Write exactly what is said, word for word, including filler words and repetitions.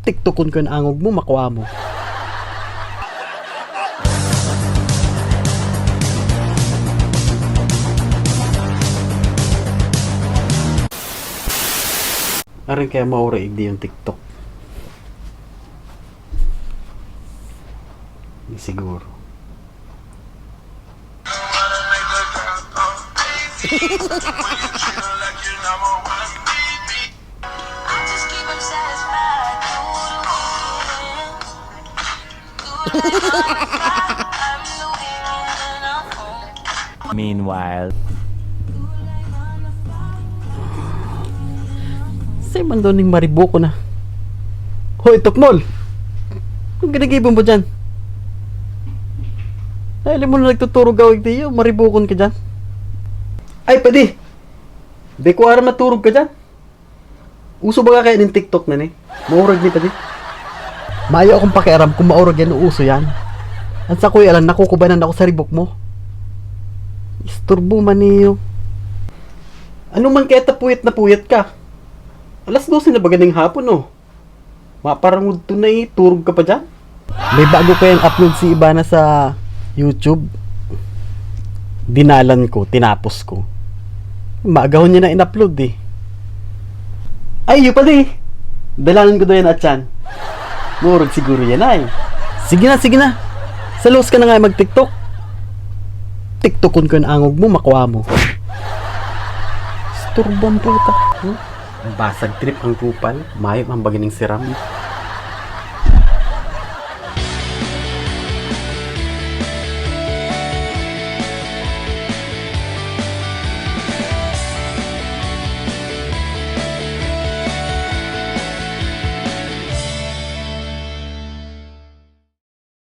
TikTokon ko yung angog mo, makwa mo. Arin kaya maura igdi yung TikTok. Siguro. Meanwhile. Sa'yo man daw ning maribo ko na. Hoy, Tukmol! Ang ginagibon mo dyan? Dahil mo na nagtuturog awig tiyo, maribukon ka dyan. Ay, padi! Di ko aram na turog ka dyan. Uso ba ka kaya nin TikTok na ni? Maurag ni padi. Mayo akong pakiaram kung maurag yan o uso yan. Ang sa kuya lang, nakukubanan ako sa ribok mo. Isturbo man niyo. Ano man kaya ta puyat na puyat ka? Alas dose na ba ganing hapon, oh? Maparangod to na eh, turog ka pa dyan? May bago kayang upload si Ibana sa YouTube. Dinalan ko, tinapos ko. Maagahon niya na in-upload eh. Ay, yun pala eh. Dalanan ko daw yan at yan. Murag siguro yan ay. Sige na, sige na. Sa loss ka na nga mag-TikTok. TikTokon ko yung angog mo, makwa mo. Sturbang puta. Hmm? Basag trip ang kupal, mayop ang baganing siram.